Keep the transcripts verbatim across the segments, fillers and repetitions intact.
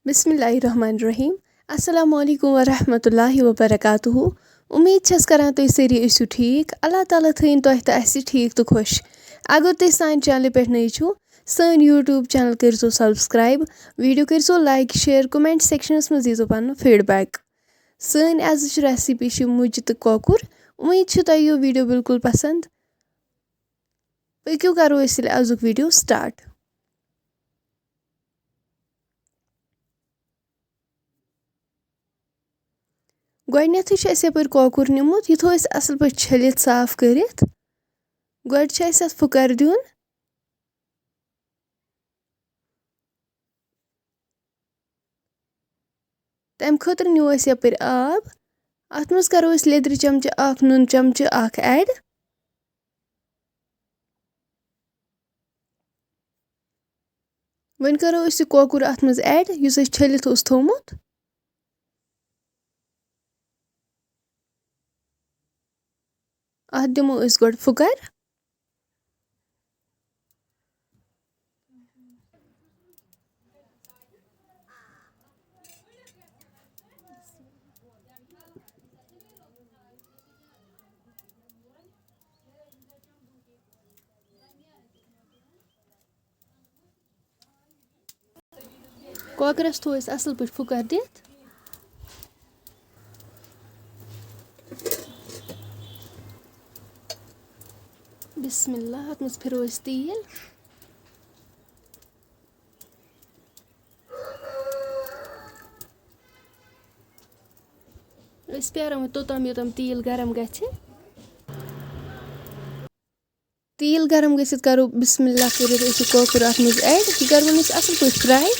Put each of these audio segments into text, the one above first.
بسم اللہ الرحمن الرحیم۔ السلام علیکم ورحمۃ اللہ وبرکاتہ۔ امید چھس کران تُہۍ سٲری ٲسِو ٹھیٖک۔ اللہ تعالیٰ تھٲیِن تۄہہِ تہٕ اَسہِ ٹھیٖک تہٕ خۄش۔ اگر تُہۍ سانہِ چینلہِ پٮ۪ٹھ نٔے چھِو، سٲنۍ YouTube channel کٔرۍزیو subscribe، video کٔرۍزیو like، share، comment sectionس منٛز دیٖزیو پنُن feedback۔ سٲنۍ أزِچ recipe چھِ مُجہِ تہٕ کۄکُر۔ امید چھِ تۄہہِ یہِ video بالکل پسند۔ پٔکِو کرو أسۍ تیٚلہِ أزیُک video start۔ گۄڈٕنیتھٕے چھُ اَسہِ یَپٲرۍ کۄکُر نیومُت، یہِ تھوٚو اَسہِ اَصٕل پٲٹھۍ چھٔلِتھ صاف کٔرِتھ۔ گۄڈٕ چھُ اَسہِ اَتھ پھُکَر دیُن۔ تَمہِ خٲطرٕ نیوٗ اَسہِ یَپٲرۍ آب۔ اَتھ منٛز کَرو أسۍ لیٚدرِ چمچہٕ اَکھ، نُن چمچہٕ اَکھ add۔ وۄنۍ کَرو أسۍ یہِ کۄکُر اَتھ منٛز add، یُس اَسہِ چھٔلِتھ اوس تھوٚومُت۔ اَتھ دِمو أسۍ گۄڈٕ پھُکَر۔ کۄکرَس تھوٚو اَسہِ اَصٕل پٲٹھۍ پھُکَر دِتھ۔ بسم اللہ، اَتھ منٛز پھِرو أسۍ تیٖل۔ أسۍ پیارو وۄنۍ توٚتام، یوٚتام تیٖل گرم گژھِ۔ تیٖل گرم گٔژھِتھ کرو بسم اللہ کٔرِتھ أسۍ یہِ کۄکُر اَتھ منٛز add۔ یہِ کرون أسۍ اَصٕل پٲٹھۍ fry۔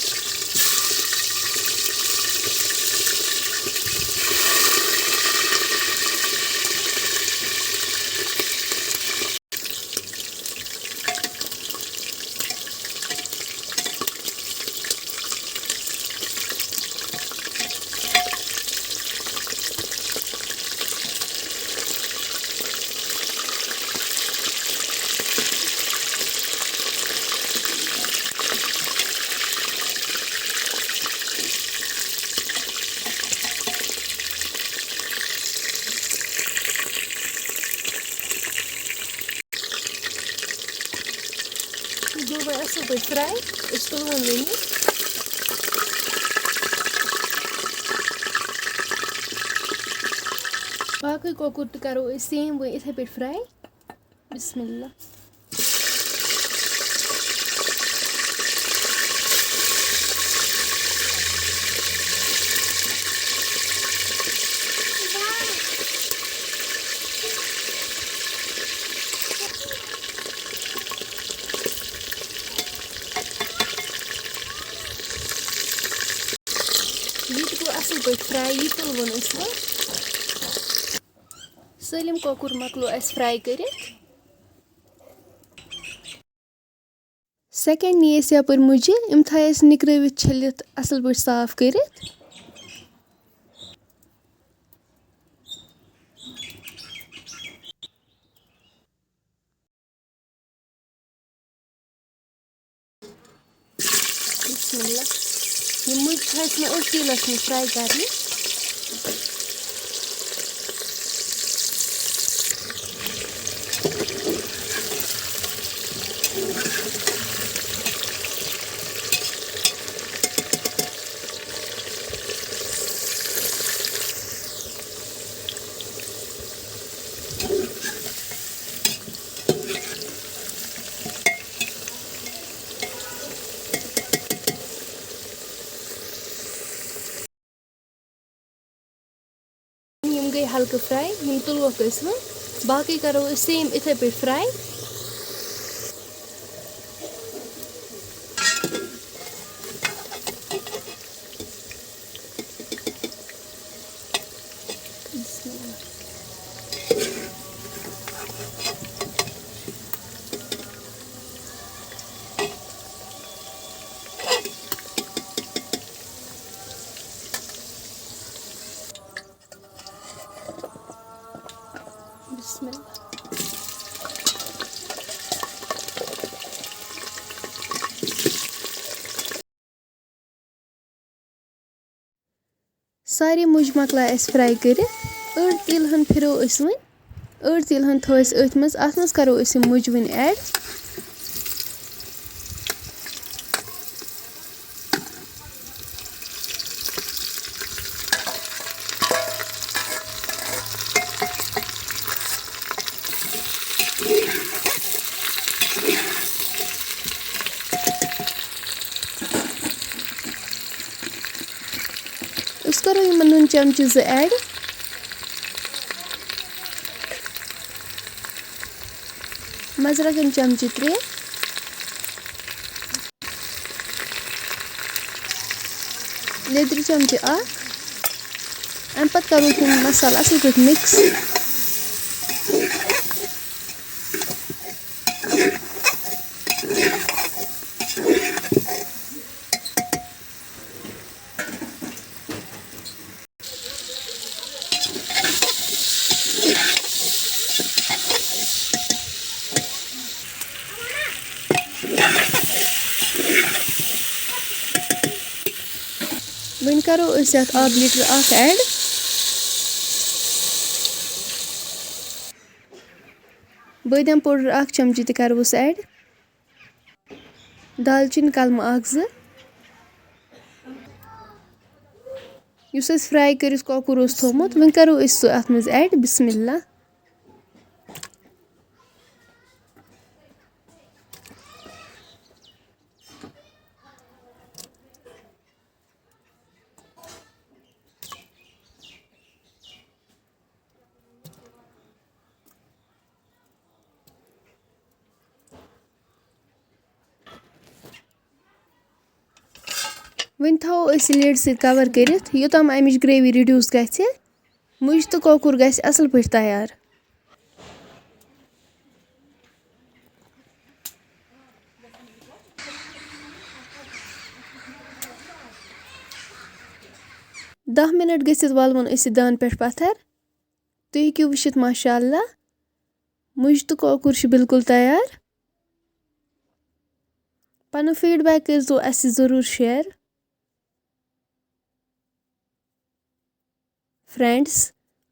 یہِ گوٚو وۄنۍ اَصٕل پٲٹھۍ fry، أسۍ تُلہٕ وۄنۍ یہِ۔ باقٕے کۄکُر تہِ کَرو أسۍ same وۄنۍ یِتھَے پٲٹھۍ fry۔ بسم اللہ۔ یہِ تہِ گوٚو اَصٕل پٲٹھۍ fry، یہِ تُلوُن أسۍ وۄنۍ۔ سٲلِم کۄکُر مۄکلو اَسہِ fry کٔرِتھ۔ Second نی اَسہِ یَپٲرۍ مُجہِ، یِم تھایہِ اَسہِ نِکرٲوِتھ، چھٔلِتھ، اَصٕل پٲٹھۍ صاف کٔرِتھ۔ بسم اللہ۔ یِم مُجہِ چھِ اَسہِ وۄنۍ أتھۍ تیٖلَس منٛز fry کَرنہِ۔ یِم گٔے ہلکہٕ fry، یِم تُلوکھ أسۍ وۄنۍ۔ باقٕے کَرو أسۍ same یِتھَے پٲٹھۍ fry۔ بسم اللہ۔ بسم اللہ۔ سارے مُجہِ مۄکلایہِ اَسہِ fry کٔرِتھ۔ أڑ تیٖل ہن پھِرو أسۍ وۄنۍ۔ أڑ تیٖل ہن تھٲو اَسہِ أتھۍ منٛز۔ اَتھ منٛز کَرو أسۍ یِم مُجہِ وۄنۍ add۔ أسۍ کَرو یِمَن نُن چَمچہٕ زٕ add، مَرژٕوانٛگَن چَمچہٕ ترٛےٚ، لیٚدرِ چَمچہٕ اَکھ۔ اَمہِ پَتہٕ کَرو یِم مَصالہٕ اَصٕل پٲٹھۍ mix۔ وۄنۍ کَرو أسۍ اَتھ آب لیٖٹر اَکھ add۔ بٲدیان powder اَکھ چَمچہٕ تہِ کَرٕ بہٕ سُہ add۔ دالچیٖن کلمہٕ اکھ زٕ۔ یُس اَسہِ fry کٔرِتھ کۄکُر اوس تھوٚومُت، وۄنۍ کَرو أسۍ سُہ اَتھ منٛز add۔ بسم اللہ۔ وۄنۍ تھاوو أسۍ یہِ lid سۭتۍ cover کٔرِتھ، یوٚتام اَمِچ gravy reduce گژھِ، مُجہِ تہٕ کۄکُر گژھِ اَصٕل پٲٹھۍ تیار۔ دَہ minute گٔژھِتھ والوُن أسۍ یہِ دانہٕ پٮ۪ٹھ پَتھر۔ تُہۍ ہیٚکِو وٕچھِتھ، ماشاء اللہ، مُجہِ تہٕ کۄکُر چھُ بالکل تیار۔ پَنُن feedback کٔرۍزیو اَسہِ ضروٗر share۔ Friends،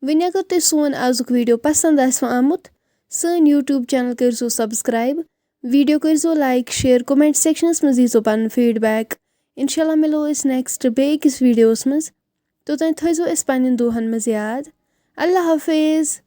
وۄنۍ اگر تۄہہِ سون آزُک video پسنٛد آسِوٕ آمُت، سٲنۍ YouTube channel کٔرۍزیو subscribe، video کٔرۍزیو like، share، comment sectionس منٛز دیٖزیو پَنُن feedback۔ اِنشاء اللہ مِلو أسۍ next بیٚیہِ أکِس videoس منٛز۔ توٚتام تھٲیزیو أسۍ پنٛنٮ۪ن دُعاہَن منٛز یاد۔ اللہ حافظ۔